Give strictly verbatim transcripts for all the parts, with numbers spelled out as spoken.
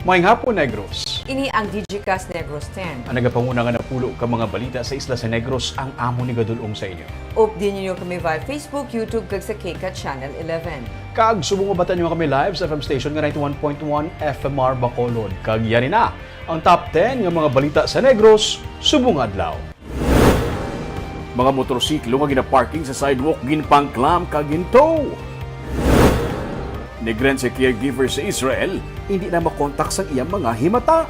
Maayong hapon, Negros. Ini ang Digicast Negros ten. Ang nagapanguna nga napulo ka mga balita sa isla sa Negros ang amon igadul-ong sa inyo. Updi ninyo kami via Facebook, YouTube, kag sa K CAT Channel eleven. Kag subong mabatian nyo kami live sa F M station nga ninety-one point one F M R Bacolod. Kag yari na ang top ten nga mga balita sa Negros subong adlaw. Mga motorsiklo nga ginaparking sa sidewalk ginpangklam kag gintow. Negrense caregiver sa Israel, hindi na makontak sang iyang mga himata.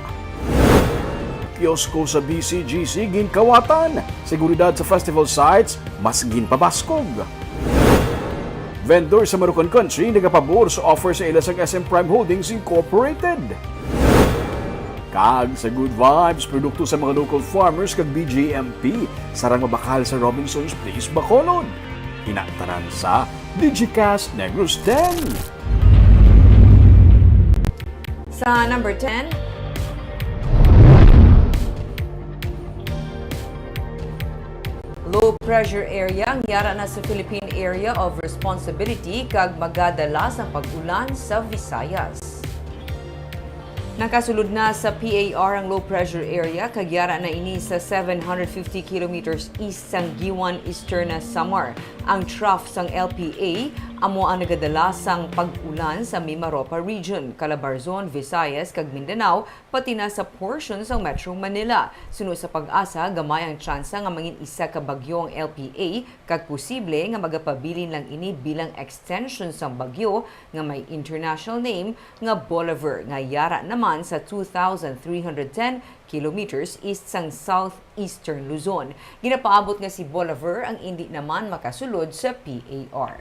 Kiosko sa B C G C ginkawatan, seguridad sa festival sites mas ginpabaskog. Vendor sa Marucan Country nagapabor sa offer sa ila sang S M Prime Holdings Incorporated. Kag sa Good Vibes, produkto sa mga local farmers kag B J M P, sarang mabakal sa Robinson's Place, Bacolod. Ina tanan sa Digicast Negros ten. Sa number ten, low pressure area ang yara na sa Philippine Area of Responsibility kag magadala sang pag-ulan sa Visayas. Nakasulod na sa P A R ang low pressure area kag yara na ini sa seven hundred fifty kilometers east sang Guiuan, Eastern Samar. Ang trough sang L P A amo ang nagadala sang pag-ulan sa Mimaropa Region, Calabarzon, Visayas, kag Mindanao, pati na sa portion sang Metro Manila. Suno sa PAGASA, gamay ang tsansa nga mangin isa ka bagyo ang L P A, kag posible nga magapabilin lang ini bilang extension sang bagyo nga may international name nga Bolivar, nga yara naman sa two thousand three hundred ten kilometers east sang southeastern Luzon. Ginapaabot nga si Bolivar ang indi naman makasulod sa P A R.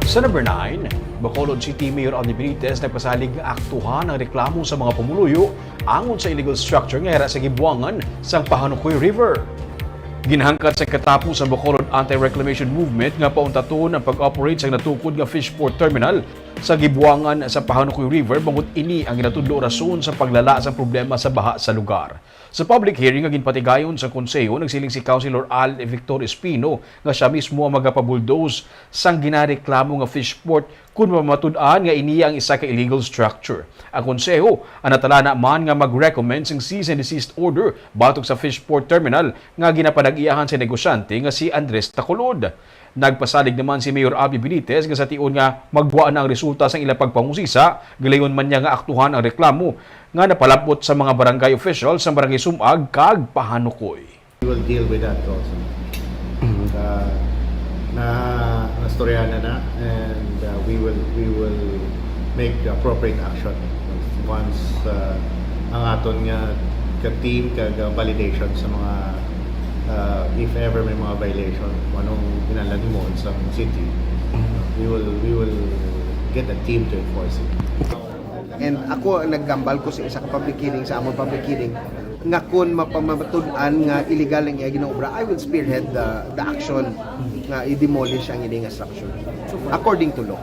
Sa number nine, Bacolod City Mayor Aldi Benitez nagpasalig nga aktuhan ang reklamo sa mga pumuluyo angon sa illegal structure nga yara sa gibuangan sang Pahanukoy River. Ginhangkat sa katapo sa Bacolod Anti-Reclamation Movement nga pauntaton ang pag-operate sang natukod nga fishport terminal sa gibuangan sa Pahanukoy River, bangod ini ang ginatudlo rason sa paglala sang problema sa baha sa lugar. Sa public hearing nga ginpatigayon sa konseho, nagsiling si Councilor Al Victor Espino nga sia mismo ang magapabulldoze sang ginareklamo nga fishport kon mapamatud-an nga ini ang isa ka illegal structure. Ang konseho, ang natalana man nga mag-recommend sing cease and desist order batok sa fishport terminal nga ginapanag-iyahan sa negosyante nga si Andres Tacolod. Nagpasalig naman si Mayor Abby Benitez nga sa tion nga maggwa na ang resulta sang ila pagpangusisa, gilayon man niya nga aktuhan ang reklamo nga napalab-ot sa mga barangay officials sa Barangay Sumag kag Pahanukoy. We will deal with that also. Uh, na nastoryahan na na, and uh, we will we will make the appropriate action once uh, ang aton nga ka team kag uh, validation sa mga uh, if ever may mga violation kung anong kinahanglan himuon sa city, we will we will get a team to enforce it. And ako ang naggambal ko sa isa ka public hearing, sa among public hearing, nga kun mapamatud-an nga illegal ang iya ginaobra, I will spearhead the, the action nga i-demolish ang ini nga structure according to law.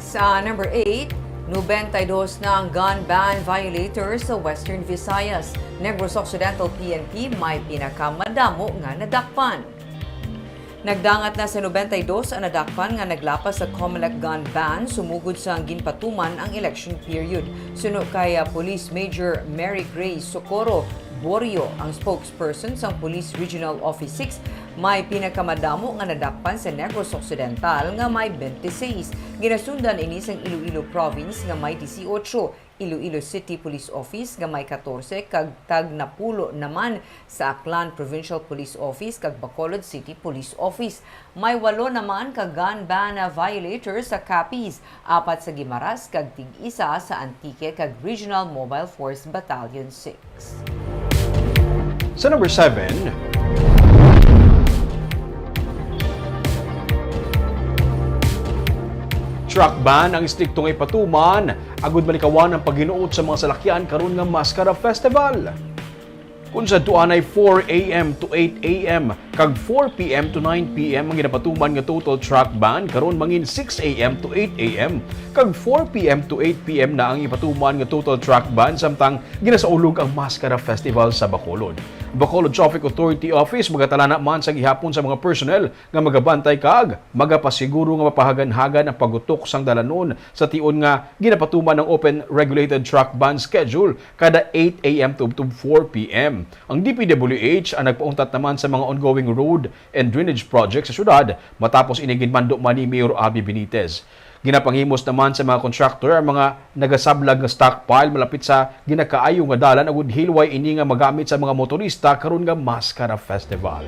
Sa number eight, nobenta y dos na ang gun ban violators sa Western Visayas. Negros Occidental P N P may pinakamadamo nga nadakpan. Nagdangat na sa nobenta y dos ang nadakpan nga naglapas sa Comelec gun ban sumugod sa ginpatuman ang election period. Suno kay ah, Police Major Mary Grace Socorro Borio, ang spokesperson sang Police Regional Office six, may pinakamadamo nga nadakpan sa Negros Occidental nga may twenty-six. Ginasundan ini sang Iloilo Province nga may dieciocho, Iloilo City Police Office nga may katorse, kag tag napulo naman sa Aklan Provincial Police Office kag Bacolod City Police Office. May walo naman ka gun ban violators sa Capiz, apat sa Guimaras, kag tig-isa sa Antique kag Regional Mobile Force Battalion six. Sa number seven, truck ban ang istrikto nga ipatuman agud malikawan ang paghinuot sa mga salakyan karon nga Mascara Festival. Kung sa tuanay four a m to eight a m kag four p m to nine p m ang ginapatuman nga total truck ban, karon mangin six a m to eight a m kag four p m to eight p m na ang ipatuman nga total truck ban, samtang ginasaulog ang Maskara Festival sa Bacolod. Bacolod Traffic Authority Office magatalana man sa gihapon sa mga personnel nga magabantay kag magapasiguro nga mapahaganhagan ang pagutok sang dalanon sa tion nga ginapatuman ang open regulated truck ban schedule kada eight a m to, to four p m. Ang D P W H ang nagpauntat naman sa mga ongoing road and drainage project sa syudad matapos ini ginmando man ni Mayor Abby Benitez. Ginapanghimos naman sa mga contractor ang mga nagasablag nga stockpile malapit sa ginakaayo nga dalan agud hilway ini nga magamit sa mga motorista karon nga Maskara Festival.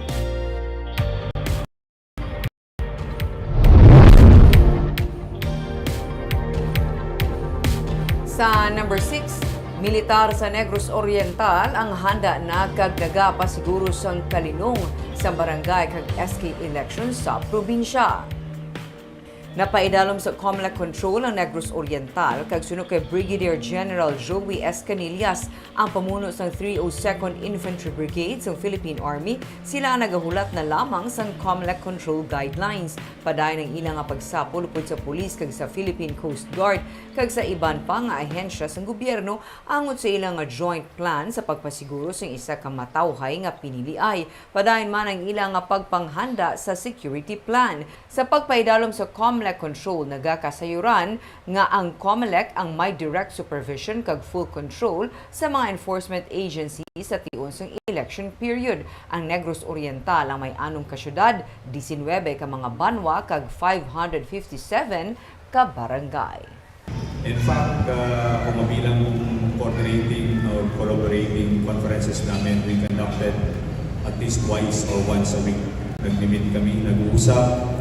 Sa number six, militar sa Negros Oriental ang handa na kag nagapasiguro sang kalinong sa barangay kag S K election sa probinsya. Napaidalom sa Comelec control ang Negros Oriental kag suno kay Brigadier General Joey Escanillas, ang pamuno sang three oh second Infantry Brigade sang Philippine Army, sila ang nagahulat na lamang sang Comelec control guidelines. Padayon ang ila nga pagsapol upod sa pulis kag sa Philippine Coast Guard kag sa iban pa nga ahensya sang gobyerno angot sa ila nga joint plan sa pagpasiguro sang isa ka matawhay nga piniliay. Padayon man ang ila nga pagpanghanda sa security plan. Sa pagpaidalom sa Comelec control, nagakasayuran nga ang Comelec ang may direct supervision kag full control sa mga enforcement agency sa tion sang election period. Ang Negros Oriental ang may anom ka syudad, diecinuebe ka mga banwa kag five hundred fifty-seven ka barangay. In fact, uh, kung mabilang coordinating or collaborating conferences namin, we conducted at least twice or once a week. Nag-meet kami, nag-uusap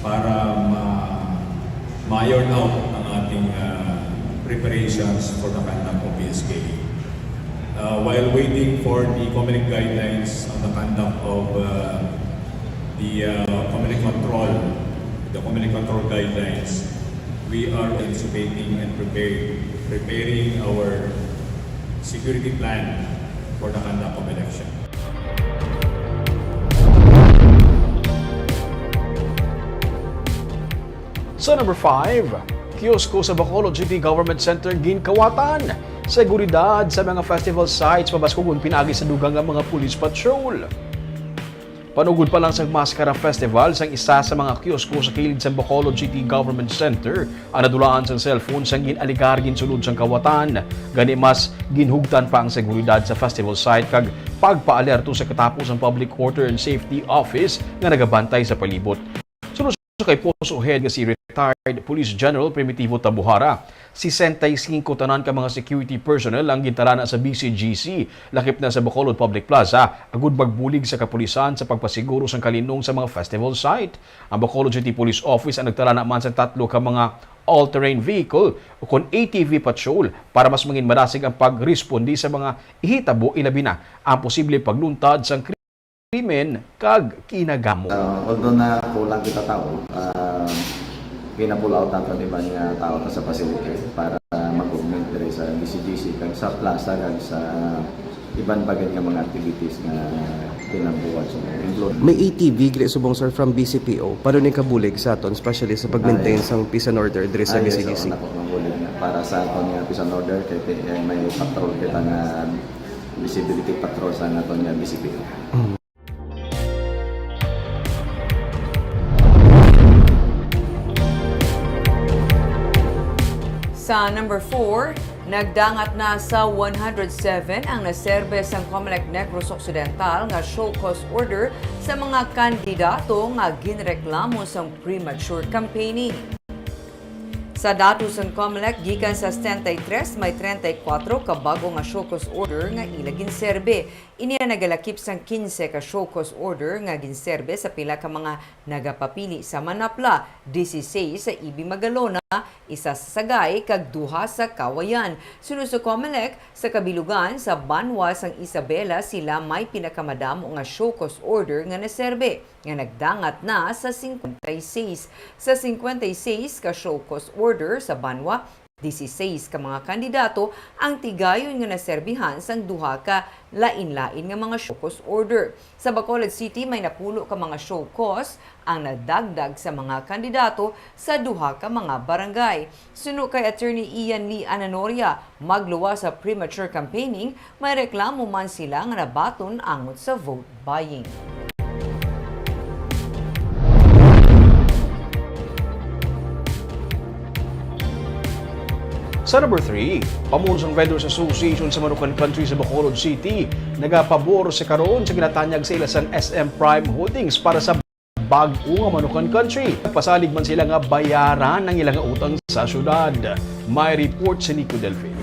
para ma ma-iron out ang ating uh, preparations for the conduct of B S K. Uh, while waiting for the Comelec guidelines on the conduct of uh, the uh, Comelec control, the Comelec control guidelines, we are anticipating and preparing, preparing our security plan for the conduct of election. Sa number five, kiosko sa Bacolod City Government Center ginkawatan. Seguridad sa mga festival sites, mabaskugon pinaagi sa dugang nga mga police patrol. Panugod pa lang sa Maskara Festival, sang isa sa mga kiosko sa kilid sa Bacolod City Government Center ang nadulaan sang cellphone sang gin-alegar ginsulod sang kawatan. Gani mas ginhugtan pa ang seguridad sa festival site kag pagpaalerto sa katapos ang Public Order and Safety Office nga nagabantay sa palibot. Suno sa kay Poso Head nga si retired Police General Primitivo Tabuhara, sesenta y cinco tanan ka mga security personnel ang gintalana sa B C G C, lakip na sa Bacolod Public Plaza, agud magbulig sa kapulisan sa pagpasiguro sang kalinong sa mga festival site. Ang Bacolod City Police Office ang nagtalana man sa tatlo ka mga all-terrain vehicle ukon A T V patrol para mas mangin madasig ang pagresponde sa mga ihitabo, ilabi na ang posible pagluntad sang krimen kag kinagamo. Uh, although na kulang kita tao, uh, ginapull out nato ang iban nga tao sa facility para mag-augment diri sa B C G C kag sa plaza kag sa iban pa gid nga mga activities nga kinabuhat sa mga employee. May A T V gid subong, sir, from B C P O. Paano ni kabulig sa aton, especially sa pag-maintain sang peace and order diri sa Ah, yes, B C G C? Oo, nako, mabulig na. Para sa aton nga peace and order, kay, kay may patrol kita nga visibility patrol sa aton nga B C P O. Sa number four, nagdangat na sa one hundred seven ang naserbe sang Comelec Negros Occidental nga show cause order sa mga kandidato nga ginreklamo sang premature campaigning. Sa datos sang Comelec, gikan sa setenta y tres, may treinta y cuatro ka bag-o nga show cause order nga ila ginserbe. Ini nagalakip sang quince ka show cause order nga ginserbe sa pila ka mga nagapapili sa Manapla, dieciséis sa Ibi Magalona, isa sa Sagay, kag duha sa Cauayan. Suno sa Comelec, sa kabilugan sa banwa sang Isabela sila may pinakamadamo nga show cause order nga naserbe, nga nagdangat na sa cincuenta y seis. Sa cincuenta y seis ka show cause order sa banwa, Dieciséis ka mga kandidato ang tigayon nga naserbihan sang duha ka lain-lain nga mga show cause order. Sa Bacolod City, may napulo ka mga show cause ang nadagdag sa mga kandidato sa duha ka mga barangay. Suno kay Attorney Ian Lee Ananoria, magluwas sa premature campaigning, may reklamo man sila nga nabaton angot sa vote buying. Sa number three, pamuno sang Vendors Association sa Manukan Country sa Bacolod City nagapabor sa karon sa ginatanyag sa ila sang S M Prime Holdings para sa bag-o nga Manukan Country. Nagpasalig man sila nga bayaran ang ila nga utang sa syudad. May report si Nico Delfin.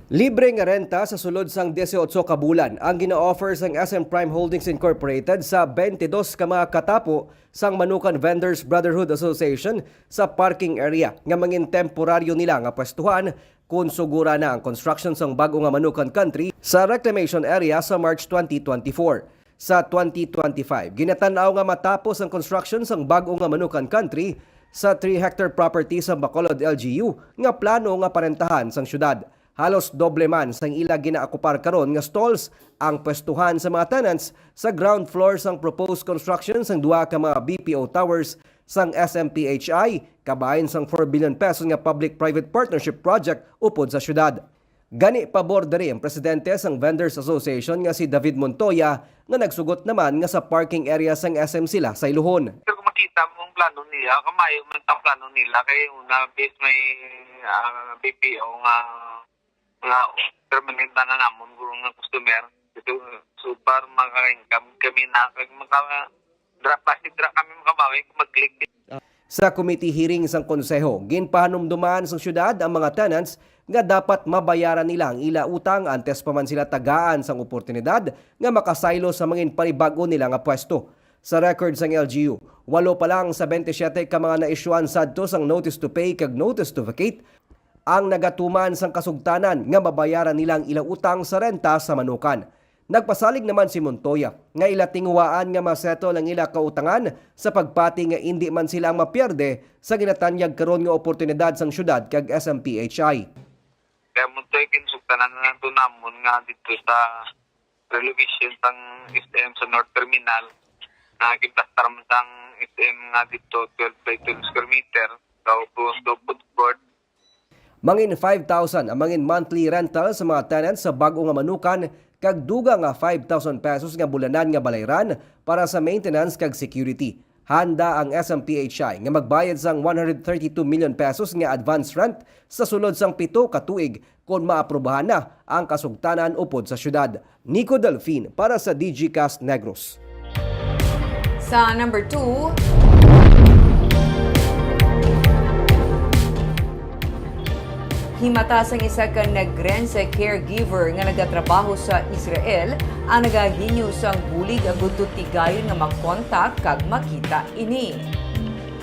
Libre nga renta sa sulod sang dieciocho ka bulan ang gina-offer sang S M Prime Holdings Incorporated sa twenty-two ka mga katapo sang Manukan Vendors Brotherhood Association sa parking area nga mangin temporaryo nila nga pwestuhan kon sugura na ang construction sang bag-o nga Manukan Country sa reclamation area sa March twenty twenty-four. Sa twenty twenty-five, ginatan-aw nga matapos ang construction sang bag-o nga Manukan Country sa three hectare property sa Bacolod L G U nga plano nga parentahan sang syudad. Halos doble man sang ila ginaakupar karon nga stalls ang pwestuhan sa mga tenants sa ground floor sang proposed construction sang duha ka mga B P O towers sang S M P H I, kabahin sang four billion pesos nga public-private partnership project upod sa syudad. Gani pabor diri ang presidente sang Vendors Association nga si David Montoya nga nagsugot naman nga sa parking area sang S M sila sa Ilohon. Pero makita mo ang plano nila, kamayo man ang plano nila kay una base may ah, B P O nga nga permanent na na namon guro nga customer. So, so para maka-income kami na kag maka dra pa si dra kami makabawi kung mag-click. Sa committee hearing sang Konseho, ginpahanumduman sang syudad ang mga tenants nga dapat mabayaran nila ang ila utang antes pa man sila tagaan sang oportunidad nga makasaylo sa mangin panibag-o nila nga pwesto. Sa record sang L G U, walo pa lang sa twenty-seven ka mga na-issuean sadto sang notice to pay kag notice to vacate ang nagatuman sang kasugtanan nga mabayaran nila ang ila utang sa renta sa Manukan. Nagpasalig naman si Montoya nga ila tinguhaan nga ma-settle ang ila kautangan sa pagpati nga indi man sila ang mapierde sa ginatanyag karon nga oportunidad sang syudad kag S M P H I. Kaya Montoya, kinsugtanan na lang to namon nga dito sa relocation sang S M sa North Terminal na giplastar man sang S M nga dito twelve by twelve square meter. Daw to food court. Mangin five thousand ang mangin monthly rental sa mga tenants sa bag-o nga Manukan kag dugang nga five thousand pesos nga bulanan nga balayran para sa maintenance kag security. Handa ang S M P H I nga magbayad sang one hundred thirty-two million pesos nga advance rent sa sulod sang pito ka tuig kon maaprubahan na ang kasugtanan upod sa syudad. Nico Delfin para sa Digicast Negros. Sa number two, himata sang isa ka Negrense caregiver nga nagatrabaho sa Israel ang nagahinyo sang bulig agud to tigayon nga makontak kag makita ini.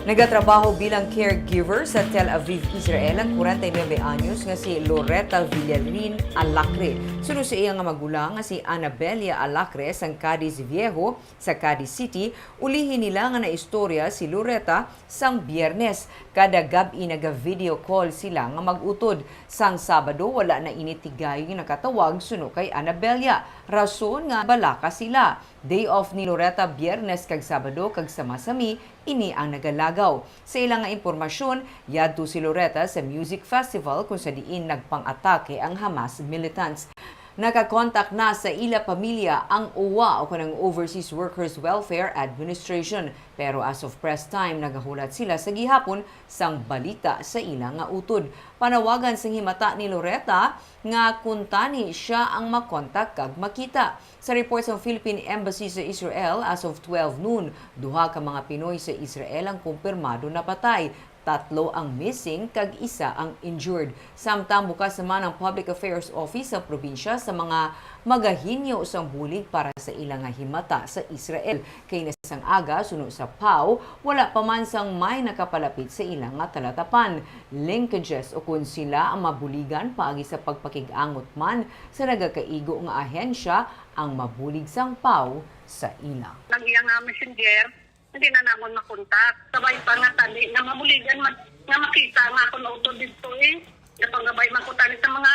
Nagatrabaho bilang caregiver sa Tel Aviv, Israel, ang kwarenta y nuebe anyos nga si Loretta Villarin Alacre. Suno sa iya nga magulang nga si Anabelia Alacre sang Cadiz Viejo sa Cadiz City, ulihi nila nga naistorya si Loretta sang Biyernes. Kada gab-i naga-video call sila nga mag-utod. Sang Sabado, wala na ini tigayon nakatawag suno kay Anabelia. Rason nga balaka sila. Day off ni Loretta Biyernes kag Sabado kag sama-sami ini ang nagalagaw. Sa ila nga impormasyon, yadto si Loretta sa music festival kung sa diin nagpang-atake ang Hamas militants. Nakakontak na sa ila pamilya ang OWWA o kanang Overseas Workers Welfare Administration, pero as of press time nagahulat sila sa gihapon sang balita sa ila nga utod. Panawagan sang himata ni Loretta nga kuntani siya ang makontak kag makita. Sa report sang Philippine Embassy sa Israel, as of twelve noon, duha ka mga Pinoy sa Israel ang kumpirmado napatay, tatlo ang missing kag isa ang injured. Samtang bukas naman ang Public Affairs Office sa probinsya sa mga magahinyo sang bulig para sa ila nga himata sa Israel. Kay sang aga, suno sa PAO, wala pa man sang may nakapalapit sa ila nga talatapan. Linkages ukon sila ang mabuligan paagi sa pagpakig-angot man sa nagakaigo nga ahensya ang mabulig sang PAO sa ila. Ang iya nga messenger, hindi na namon makontak. Sabay pa nga tali nga mabuligan man Nga makita nga ako nautod dito eh. Napangabay man ko tani sa mga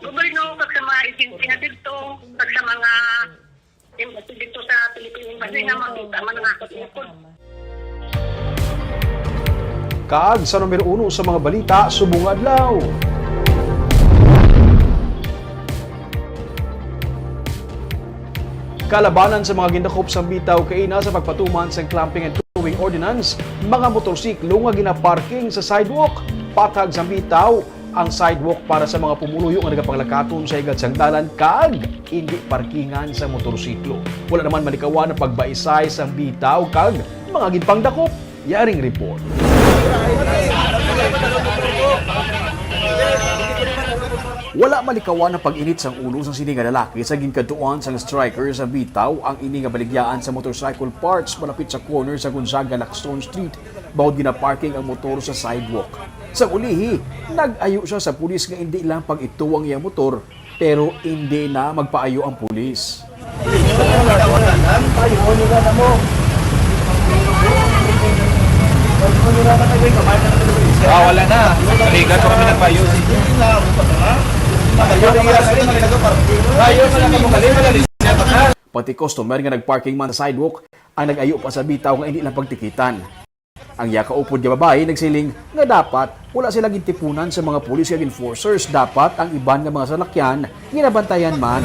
gobyerno, kag sa mga agency nga dito, kag sa mga embassy dito sa Philippine Embassy nga makita man ang ako tungkol. Kag sa numero uno sa mga balita subong adlaw. Kalabanan sa mga gindakop sang bitaw kaina sa pagpatuman sang clamping and towing ordinance, mga motorsiklo nga ginaparking sa sidewalk, patag sang bitaw, ang sidewalk para sa mga pumuluyo nga nagapanglakaton sa higad sang dalan kag indi parkingan sa motorsiklo. Wala naman malikawan ang pagbaisay sang bitaw kag mga ginpangdakop. Yaring report. Wala malikawan ang pag-init sang ulo sang sini nga lalaki sa ginkadtuan sang striker sa bitaw ang ini nga baligyaan sa motorcycle parts malapit sa corner sa Gonzaga Lacson Street, bangod ginaparking ang motor sa sidewalk. Sa ulihi, nag-ayo siya sa pulis nga indi lang pag-ito ang iyang motor, pero indi na magpaayo ang pulis. Ah, wala na. Naligat pa kami ng bayo. Bayo na lang kamo kali, malalis na. Pati customer nga nagparking man sa sidewalk ang nag-ayo pa sa bitaw nga indi lang pagtikitan. Ang iya kaupod nga babayi nagsiling nga dapat wala sila gintipunan sa mga pulis kag enforcers, dapat ang iban nga mga salakyan ginabantayan man.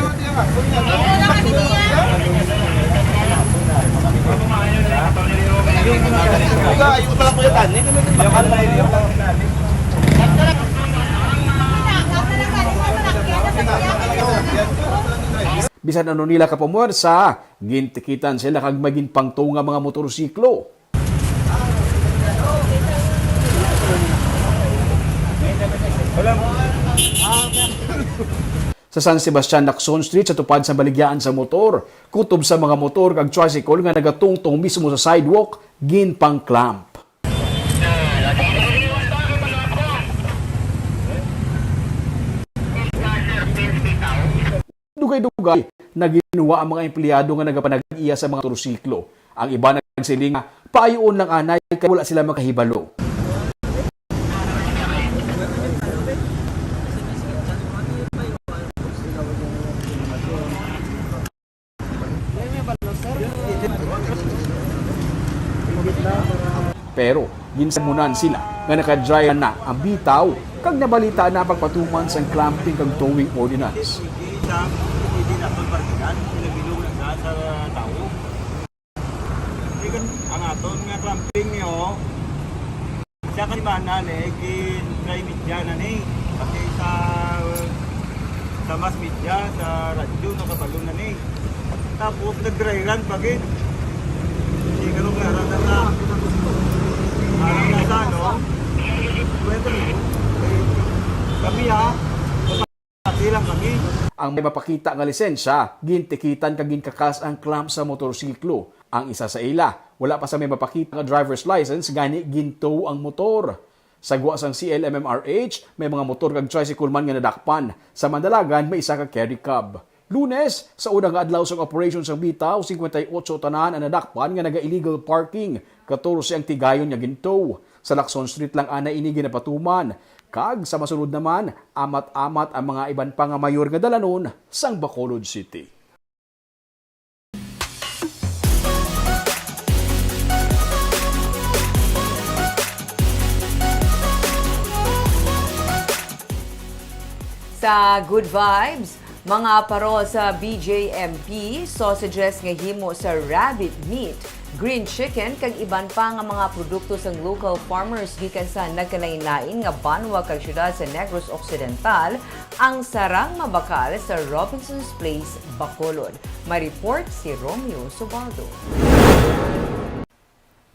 Bisan ano nila kapamwersa, gintikitan sila kag may ginpangtunga mga motorsiklo. Sa San Sebastian Lacson Street, sa tupad sa baligyaan sa motor, kutob sa mga motor kag tricycle nga nagatungtong mismo sa sidewalk, ginpang-clamp. Dugay-dugay, naginwa ang mga empleyado nga nagapanag-iya sa mga motorsiklo. Ang iban nagsiling nga paayoon lang anay kay wala sila makahibalo. Pero ginsamunan sila nga naka-dry na ang bitaw kag nabalita na ang pagpatuman sang clamping kag towing ordinance. Hindi na pagbarkitan, pinabilog na sa, sa tao. Ang aton nga clamping niyo, siya ka ni bana ni, gin-try media na ni. Pati sa, sa mass media, sa radyo, nakabalo na ni. Tapos nag-dry run pa gid. Hindi ka nung naranan na. Ano na sa, no? Kwento mo. Kami, ha? Pati lang kami. Ang may mapakita nga lisensya, gintikitan kag ginkakas ang clamp sa motorsiklo. Ang isa sa ila, wala pa sa may mapakita nga driver's license, gani gintow ang motor. Sa gwa sang C L M M R H, may mga motor kag tricycle man nga nadakpan. Sa Mandalagan, may isa ka carry cab. Lunes, sa una nga adlaw sang operasyon sang bitaw, singkwenta y otso tanan ang nadakpan nga naga-illegal parking, katorse ang tigayon nga gintow. Sa Lacson Street lang anay ini ginapatuman. Kag sa masunod naman, amat-amat ang mga iban pa nga mayor nga dalanon sang Bacolod City. Sa Good Vibes, mga parol sa B J M P, sausages nga himo sa rabbit meat, green chicken, kag iban pa nga mga produkto sang local farmers gikan sa nagkalain-lain nga banwa kag syudad sa Negros Occidental ang sarang mabakal sa Robinson's Place, Bacolod. May report si Romeo Subaldo.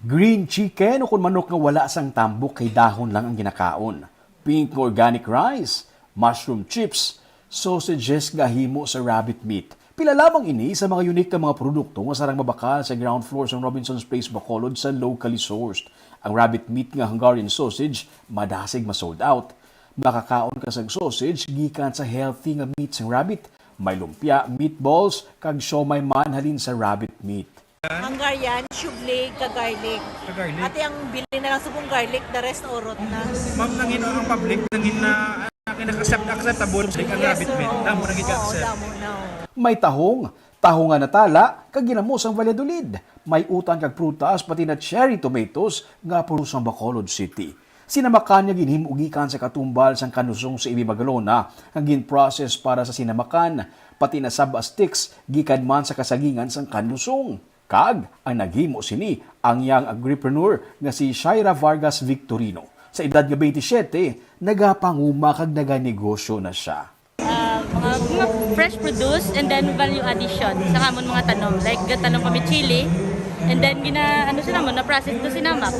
Green chicken o kon manok nga wala sang tambok kay dahon lang ang ginakaon. Pink nga organic rice, mushroom chips, sausages nga himo sa rabbit meat. Pila lamang ini sa mga unique nga mga produkto nga sarang mabakal sa ground floor sang Robinson's Place Bacolod sa locally sourced. Ang rabbit meat nga Hungarian sausage madasig ma-sold out. Makakaon ka sang sausage gikan sa healthy nga meat sang rabbit. May lumpia, meatballs, kag siomai man halin sa rabbit meat. Hungarian, shublig, ka garlic. Ka garlic. Ate, ang bili na lang subong garlic, the rest urot na. Ma'am, nangin ang public, nangin na, ah, kinaka-accept-, acceptable, like, ang rabbit meat. Damo na gid ka-accept. Oo, damo na. May tahong, tahongan na tala, kag ginamos ang Valladolid. May utan kag prutas, pati na cherry tomatoes nga puro sang Bacolod City. Sinamakan nga ginhimo gikan sa katumbal sang kanusong sa Ibi Magalona, nga gin-process para sa sinamakan, pati na saba sticks gikan man sa kasagingan sang kanusong. Kag ang naghimo sini ang young agripreneur nga si Shaira Vargas Victorino. Sa edad nga twenty-seven, nagapanguma kag naganegosyo na siya. Ah, mga, mga fresh produce and then value addition sa amon mga tanom. Like, gatanom kami chili, and then gina, ano sila mo, na-process to sinamak.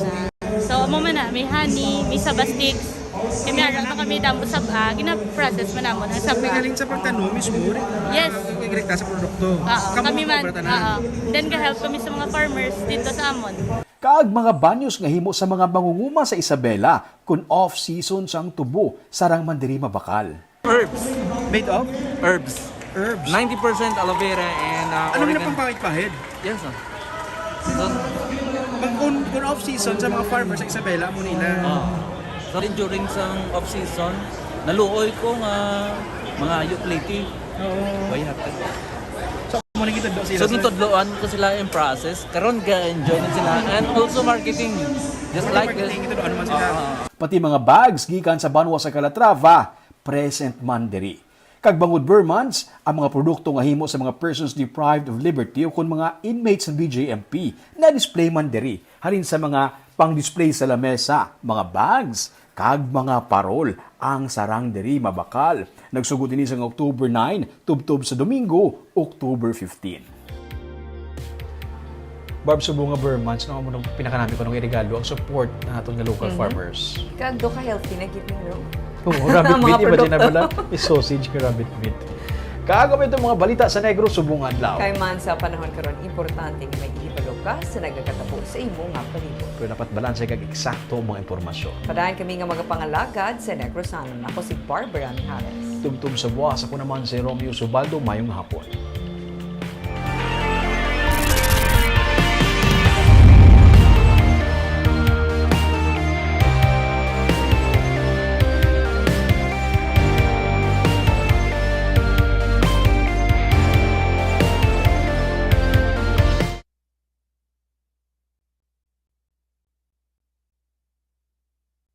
Ah, so, amo man na, may honey, may saba sticks, kami ara pa kami damo sab-, ah, gina-process man namon ang Sa may saba. Galing sa pagtanom mismo, rin, Yes. Direkta sa produkto. Oo, Kamo kami ang man, kooperatanan. Oo. Then, ga-help kami sa mga farmers dito sa amon. Kag mga banyos nga himo sa mga mangunguma sa Isabela, kun off-season sang tubo, sarang man diri mabakal. Herbs. Made of Herbs. Herbs. Ninety percent aloe vera and uh, Ano nila oregano. Pang pahid-pahid? Yes, sir. So, Pag kun, kun off-season sa mga farmers sa Isabela, amo nila. Ah. So, during sa off-season, naluoy ko nga mga utility. Oo. Way hapit. So, mo nagitudlo sila. So, gitudloan ko sila in process. Karon ga-enjoy na sila. And also marketing. Just like this. Marketing, gitudloan naman sila. Ah, Pati mga bags gikan sa banwa sa Calatrava, present man diri. Kag bangod Burmans, ang mga produkto nga himo sa mga persons deprived of liberty o kon mga inmates sa B J M P na-display man diri, halin sa mga pang-display sa lamesa, mga bags, kag mga parol ang sarang diri mabakal. Nagsugot ini sang October nine, tubtob sa Domingo, October fifteen. Barb, subong nga Burmans, no, amo nang pinakanami ko nang iregalo ang support na aton nga local Mhm. farmers. Kag do ka healthy na gid, no? Oo, rabbit Ang mga meat, imagine na produkto. Pala, is sausage ka rabbit meat. Kag amo itong mga balita sa Negros subong adlaw. Kay man sa panahon karon, importante nga may ihibalo ka sa nagakatabo sa imo nga palibot. Pero dapat balanse kag eksakto ang mga impormasyon. Padayon kami nga magapangalagad sa Negrosanon. Ako si Barbara Mijares. Tubtob sa buwas, ako naman si Romeo Subaldo. Mayong hapon.